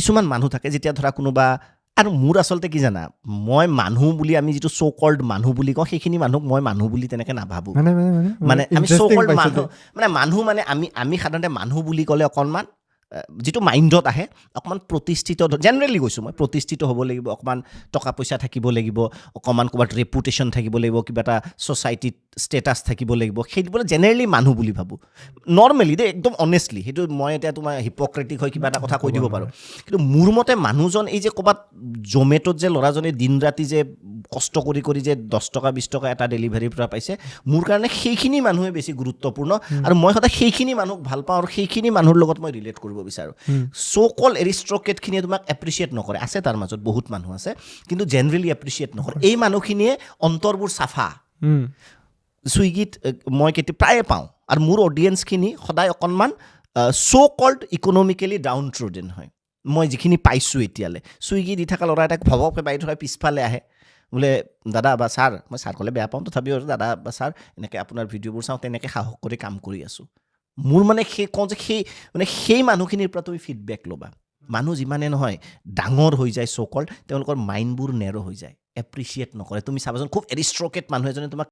কিছুমান মানুহ থাকে, যেতিয়া ধৰা কোনোবা, আৰু মোৰ আচলতে কি জানা, মই মানুহ বুলি, আমি যিটো চ' কল্ড মানুহ বুলি কওঁ, সেইখিনি মানুহক মই মানুহ বুলি তেনেকৈ নাভাবোঁ। মানে মানে মানে মানে আমি চ' interesting cold পাইছো মানুহ দেই। মানে মানুহ মানে আমি আমি সাধাৰণতে মানুহ বুলি ক'লে অকণমান যিটো মাইণ্ডত আহে, অকণমান প্ৰতিষ্ঠিত, জেনেৰেলি কৈছোঁ মই, প্ৰতিষ্ঠিত হ'ব লাগিব, অকণমান টকা পইচা থাকিব লাগিব, অকণমান ক'ৰবাত ৰেপুটেশ্যন থাকিব লাগিব, কিবা এটা ছ'চাইটিত ষ্টেটাছ থাকিব লাগিব। সেইবোৰ জেনেৰেলি মানুহ বুলি ভাবোঁ নৰ্মেলি দেই, একদম অনেষ্টলি। সেইটো মই এতিয়া তোমাৰ হিপক্ৰেটিক হৈ কিবা এটা কথা কৈ দিব পাৰোঁ, কিন্তু মোৰ মতে মানুহজন এই যে ক'ৰবাত জমেট'ত যে ল'ৰাজনে দিন ৰাতি যে কষ্ট কৰি কৰি যে 10 টকা 20 টকা এটা ডেলিভাৰীৰ পৰা পাইছে, মোৰ কাৰণে সেইখিনি মানুহে বেছি গুৰুত্বপূৰ্ণ আৰু মই সদায় সেইখিনি মানুহক ভাল পাওঁ আৰু সেইখিনি মানুহৰ লগত মই ৰিলেট কৰিব বিচাৰোঁ। চ' কল এৰিষ্ট্ৰকেটখিনিয়ে তোমাক এপ্ৰিচিয়েট নকৰে। আছে, তাৰ মাজত বহুত মানুহ আছে, কিন্তু জেনেৰেলি এপ্ৰিচিয়েট নকৰে। এই মানুহখিনিয়ে অন্তৰবোৰ চাফা। ছুইগিত মই কেতিয়া প্ৰায়ে পাওঁ আৰু মোৰ অডিয়েঞ্চখিনি সদায় অকণমান চ' কল্ড ইকনমিকেলি ডাউন ট্ৰডেন হয়, মই যিখিনি পাইছোঁ এতিয়ালৈ। ছুইগি দি থকা ল'ৰা এটাক ভবকে বাই থকা পিছফালে আহে বোলে, "দাদা বা ছাৰ," মই ছাৰ ক'লে বেয়া পাওঁ, তথাপিও আৰু, "দাদা বা ছাৰ, এনেকৈ আপোনাৰ ভিডিঅ'বোৰ চাওঁ, তেনেকৈ সাহস কৰি কাম কৰি আছোঁ।" মোৰ মানে সেই কওঁ যে সেই মানে সেই মানুহখিনিৰ পৰা তুমি ফিডবেক ল'বা। মানুহ যিমানে নহয় ডাঙৰ হৈ যায় চ' কল্ড, তেওঁলোকৰ মাইণ্ডবোৰ নেৰ' হৈ যায়, এপ্ৰিচিয়েট নকৰে। তুমি চাবাচোন, খুব এৰিষ্ট্ৰকেট মানুহ এজনে তোমাক